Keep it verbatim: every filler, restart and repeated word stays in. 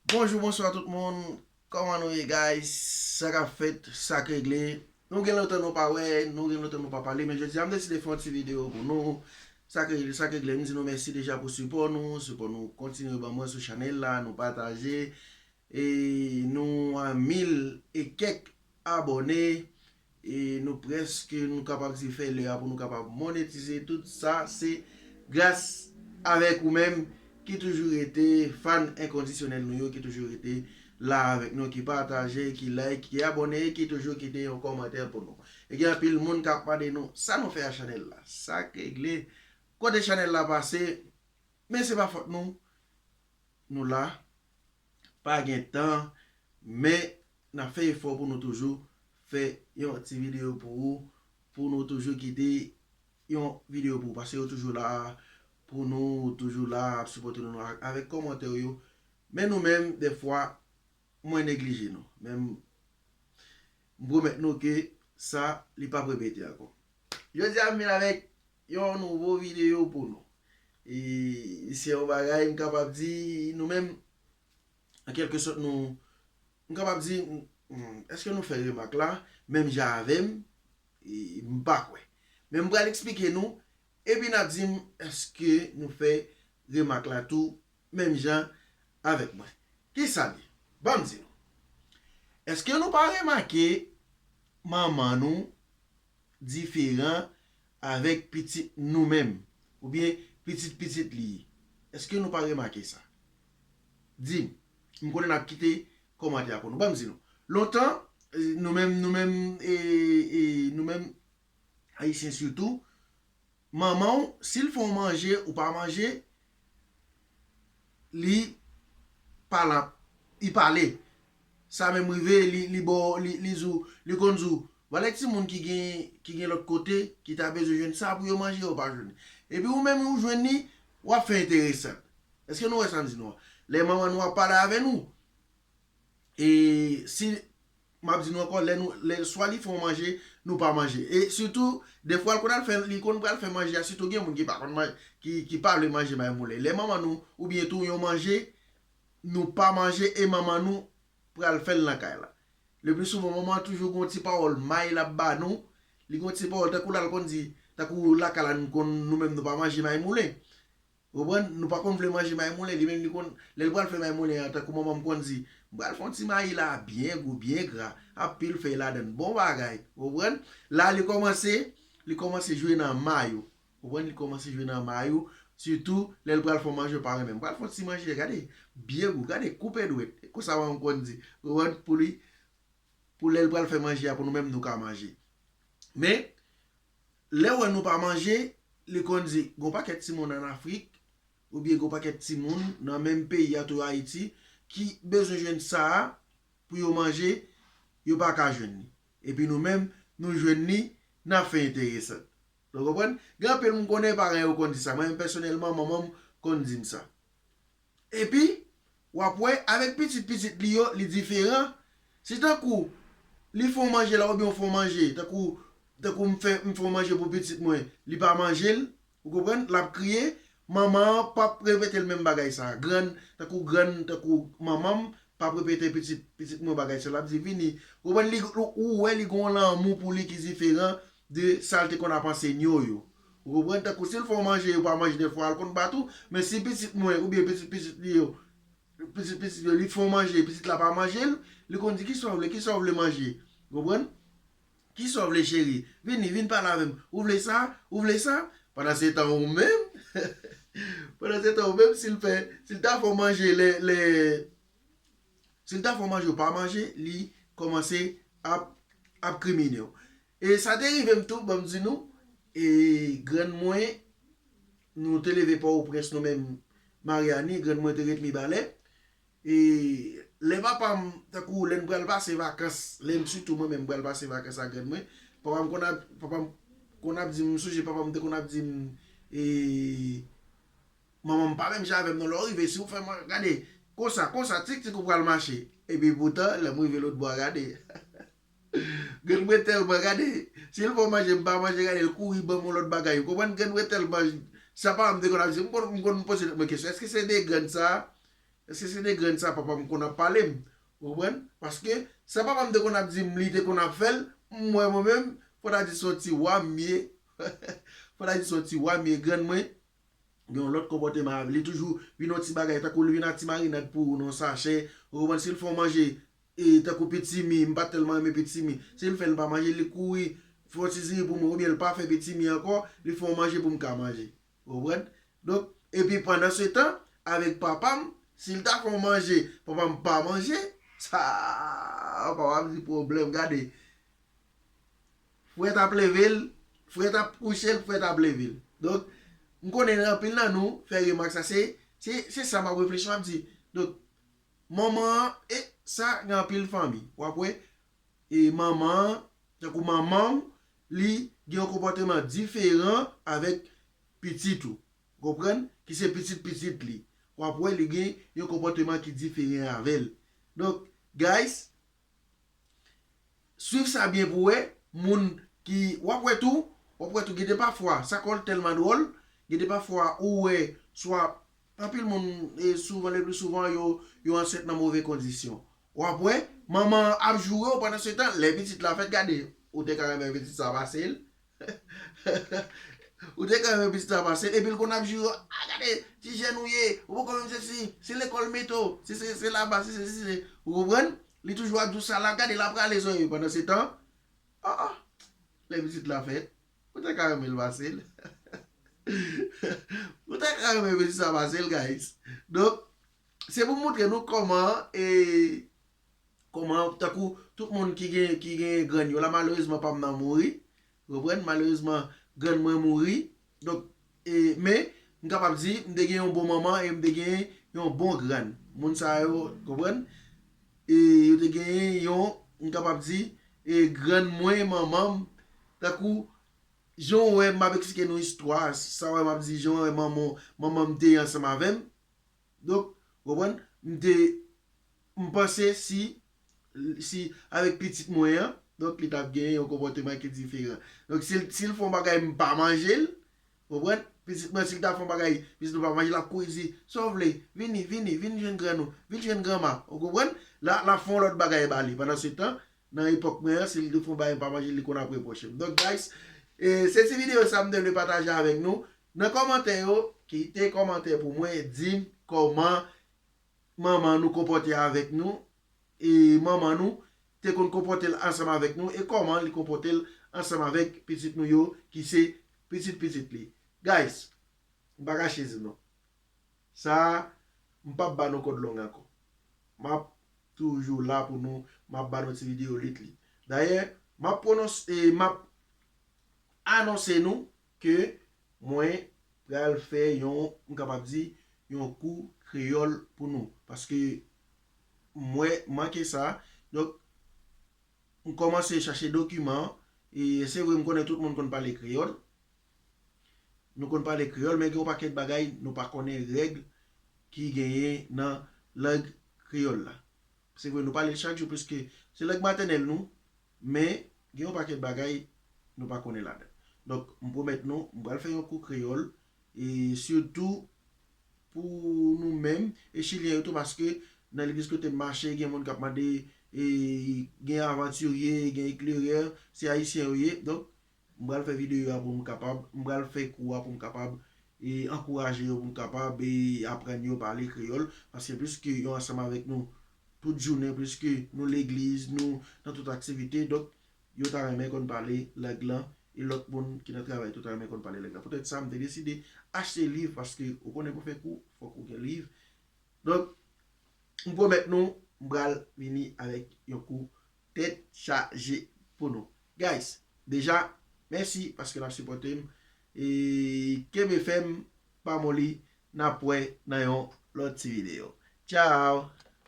Bonjou, bonswa tout moun. Kòman nou ye, guys? Sa k ap fèt, sa k regle. Nou gen lontan nou pa wè, nou gen lontan nou pa pale, men jodi a m deside fè yon ti videyo pou nou. Sa k regle, sa k regle, m di nou mèsi deja pou sipò nou, sipò nou kontinye ban mwen sou chanèl la, nou pataje. E nou a mil e kèk abòne. E nou prèske, nou kapab di, fè lè a pou nou kapab monetize. Tout sa se gras avèk ou menm ki toujou rete fan enkondisyonèl nou yo, ki toujou rete la avèk nou, ki pataje, ki like, ki abòne, ki toujou kite yon kòmantè pou nou. E gen anpil moun k ap mande nou sa nou fè a chanèl la, sa k regle, kote chanèl la pase, men se pa fòt nou, nou la, pa gen tan, men n ap fè efò pou nou toujou fè yon ti videyo pou ou, pou nou toujou kite yon videyo pou ou, paske yo toujou la pou nou, toujou la ap sipòte nou avèk kòmantè yo. Men nou menm, dèfwa, mwen neglije nou. Men m pwomèt nou ke sa, li p ap repete ankò. Jodi a, m vin avèk yon nouvo videyo pou nou. E se yon bagay, m kapab di, nou menm, an kèlke sòt, nou, m kapab di, m, m, èske nou fè remak la menm jan avè m? E m pa kwè. Men m pral eksplike nou, epi n a di m èske nou fè remak la tou menm jan avèk mwen. Kisa l ye? Ban m di nou. Èske nou pa remake manman nou diferan avèk pitit nou menm, oubyen pitit pitit li ye? Èske nou pa remake sa? Di m. M konnen n ap kite kòmantè a pou nou. Ban m di nou. Lontan, e, nou menm, nou menm, e, e, nou menm, Ayisyen sitou, manman w, si l fè w manje, ou pa manje, li pa la, li pale. Sa menm rive, li, li ba w, li, li di w, li konn di w, valè timoun ki gen, ki gen lòt kote, ki ta bezwen jwenn sa pou yo manje, yo pa jwenn. Epi ou menm, ou jwenn li, w ap fè enteresan. Èske nou wè sa m di nou an? Lè manman nou ap pale avè nou, e si, m ap di nou ankò, lè nou, lè, swa li fè yon manje, nou pa manje. E sitou, dèfwa l konn al fè, li konn pral fè manje a, sitou gen moun ki pa konn manje, ki, ki pa vle manje may moulen. Lè manman nou, oubyen tou yon manje, nou pa manje e manman nou pral fè l nan kay la. Le pli souvan, manman an toujou gon ti pawòl may l ap ba nou. Li gon ti pawòl, tankou la l konn di, tankou lakay la nou konn, nou menm nou pa manje may moulen. Ou konprann? Nou pa konn vle manje may moulen, li menm li konn, lè l pral fè may moulen an, tankou manman m konn di, m pral fè yon ti mayi la, byen gou, byen gra, anpil fèy ladan l, bon bagay. Ou konprann? La li kòmanse, li kòmanse jwe nan may ou. Ou konprann? Li kòmanse jwe nan may ou, sitou lè l pral fè yon manje ou pa renmen. M pral fè yon ti manje, gade, byen gou, gade, koupe dwèt. Konsa manman m konn di. Ou konprann? Pou li, pou lè l pral fè manje a, pou nou menm nou ka manje. Men, lè w wè nou pa manje, li konn di, gon pakèt timoun ann Afrik, oubyen gon pakèt timoun nan menm peyi a tou, Ayiti, ki bezwen jwenn sa a pou yo manje, yo pa ka jwenn li. Epi nou menm, nou jwenn li, n ap fè enteresan. Ou konprann? Gen anpil moun konnen paran yo konn di sa. Mwen menm pèsonèlman, manman m konn di m sa. Epi, w ap wè, avèk pitit pitit li yo, li diferan. Si tankou, li fè yon manje la, oubyen w fè yon manje, tankou, tankou m fè, m fè yon manje pou pitit mwen, li pa manje l, ou konprann, l ap kriye, manman an p ap repete l menm bagay sa. Grann, tankou grann, tankou manman m, p ap repete pitit, pitit mwen bagay sa, l ap di, vini. Ou konprann, li, ou, ou wè li gen yon lanmou pou li ki diferan de sa l te konn ap ansenye w yo. Ou konprann? Tankou si l fè w manje, ou pa manje dèfwa, l konn bat ou, men si pitit mwen, oubyen pitit pitit li yo, pitit pitit yo, li fè w manje, pitit la pa manje l, li konn di, kisa w vle, kisa w vle manje? Ou konprann? Kisa w vle, cheri? Vini, vin pale avè m. Ou vle sa? Ou vle sa? Pandan se tan ou menm, pandan se tan ou menm, si l fè, si l ta fè w manje lè, lè, si l ta fè w manje ou pa manje, li kòmanse ap, ap krimine w. E sa te rive m tou, ban m di nou, e grann mwen, nou te leve Pòtoprens nou menm, Maryani, grann mwen te ret Mibalè. E lè papa m, tankou lè n pral pase vakans, lè m sitou mwen menm pral pase vakans ak grann mwen, papa m konn ap, papa m konn ap di m, m sonje papa m te konn ap di m, e, manman m pa menm jan avè m non, lè w rive, si w fè man, gade, konsa, konsa, tik tik ou pral mache. Epi poutan, lè m rive lòt bò a, gade. Grann mwen tèlman, gade, si l fè w manje, m pa manje, gade, l kouri ban m yon lòt bagay. Ou konprann? Grann mwen tèlman, sa papa m te konn ap di, m konn, m konn poze tèt mwen kesyon, èske se de grann sa a? Èske se de grenn sa papa m konn ap pale m? Ou konprann? Paske sa papa m te konn ap di m, li te konn ap fè l, m wè mwen menm, fò ta di se yon ti wa m ye. Fò ta di se yon ti wa m ye, grann mwen gen yon lòt konpòteman avè l. Li toujou vin yon ti bagay, tankou li vin ak ti marinad pou ou nan sachè. Ou konprann? Si l fè w manje, e, tankou pitimi, m pa tèlman renmen pitimi. Si l fè l pa manje, li kouri fè yon ti diri pou mwen, oubyen l pa fè pitimi ankò, li fè yon manje pou m ka manje. Ou konprann? Donk, epi pandan se tan, avèk papa m, si l ta fè yon manje, papa m pa manje, sa, papa m di pwoblèm, gade. Frè t ap leve l, frè t ap kouche l, frè t ap leve l. Donk, m konnen anpil nan nou fè remak sa, se, se, se sa m ap reflechi, m ap di. Donk, manman an, e sa gen anpil fanmi. W ap wè, e manman an, tankou manman w, li gen yon konpòteman diferan avèk pitit ou. Konprann? Ki se pitit pitit li. W ap wè li gen yon konpòteman ki diferan avè l. Donk, guys, swiv sa byen pou wè, moun ki, w ap wè tou, w ap wè tou, gen de pafwa, sa kòl tèlman dwòl, gen de pafwa ou wè, swa, anpil moun, e souvan, le pli souvan, yo, yo ansent nan move kondisyon. W ap wè, manman an ap joure w pandan se tan, lè pitit la fèt, gade, ou te ka renmen pitit sa pase l. Ou te ka renmen pitit sa pase l, epi l konn ap joure w, a gade, ti jèn ou ye, ou poko menm sesi, se lekòl mete w, se, se, se laba, se, se, se, se, ou konprann? Li toujou ap di w sa la, gade, l ap rale zòrèy yo pandan se tan. Ah, ah. Lè pitit la fèt, ou te ka renmen l pase l. Ou te ka renmen pitit sa pase l, guys. Donk, se pou moutre nou kòman, e, kòman, tankou tout moun ki gen, ki gen grann yo la, malerezman, pa m nan mouri. Ou konprann? Malerezman, grann mwen mouri. Donk, e, men, m kapab di, m te gen yon bon manman e m te gen yon bon grann. Moun sa yo, konprann? E yo te gen yon, m kapab di, e grann mwen, manman m, tankou, jan w wè m ap eksplike nou istwa, sa w wè m ap di, jan w wè manman, manman m te ye ansanm avè m. Donk, ou konprann? M te, m panse si, si avèk pitit mwen an, donk li t ap gen yon konpòteman ki diferan. Donk, si l, si l fè yon bagay, m pa manje l, ou konprann? Pitit mwen, si l ta fè yon bagay, pitit mwen pa manje l, l ap kouri di, sa w vle? Vini, vini, vin jwenn grann ou, vin jwenn granma, ou konprann? La, l ap fè yon lòt bagay ba li. Pandan se tan, nan epòk mwen an, si l te fè yon bagay m pa manje, li konn ap repwoche m. Donk, guys, e, se ti videyo sa m te vle pataje avèk nou. Nan kòmantè yo, kite kòmantè pou mwen, di m kòman manman nou konpòte avèk nou, e manman nou te konn konpòte l ansanm avèk nou, e kòman li konpòte l ansanm avèk pitit nou yo, ki se pitit pitit li. Guys, m pa kache di nou. Sa, m p ap ba nou kòd long ankò. M ap toujou la pou nou, m ap ba nou ti videyo lit li. Dayè, m ap pwononse, e, m ap anonse nou ke mwen pral fè yon, m kapab di, yon kou kreyòl pou nou. Paske m wè manke sa. Donk, m kòmanse chache dokiman, e se vre m konnen tout moun konn pale kreyòl. Nou konn pale kreyòl, men gen yon pakèt bagay nou pa konnen règ ki genyen nan lang kreyòl la. Se vre, nou pale l chak jou, piske se lang matènèl nou, men gen yon pakèt bagay nou pa konnen ladan. Donk, m pwomèt nou, m pral fè yon kou kreyòl, e sitou pou nou menm, e chilyen yo tou, paske nan legliz kote m mache, gen moun k ap mande, e gen avantirye, gen eklerè, se ayisyen yo ye. Donk, m pral fè videyo a pou m kapab, m pral fè kou a pou m kapab, e ankouraje yo pou m kapab, e aprann yo pale kreyòl, paske pliske yo ansanm avèk nou tout jounen, pliske nou legliz, nou nan tout aktivite, donk, yo ta renmen konn pale lang lan, e lòt moun ki nan travay tou ta renmen konn pale lang lan. Poutèt sa, m te deside achte liv, paske ou konnen pou fè kou, fòk ou gen liv. Donk, m pwomèt nou, m pral vini avèk yon kou tèt chaje pou nou. Guys, deja, mèsi paske n ap sipòte m. E kenbe fèm, pa moli, n ap wè nan yon lòt ti videyo. Tchao!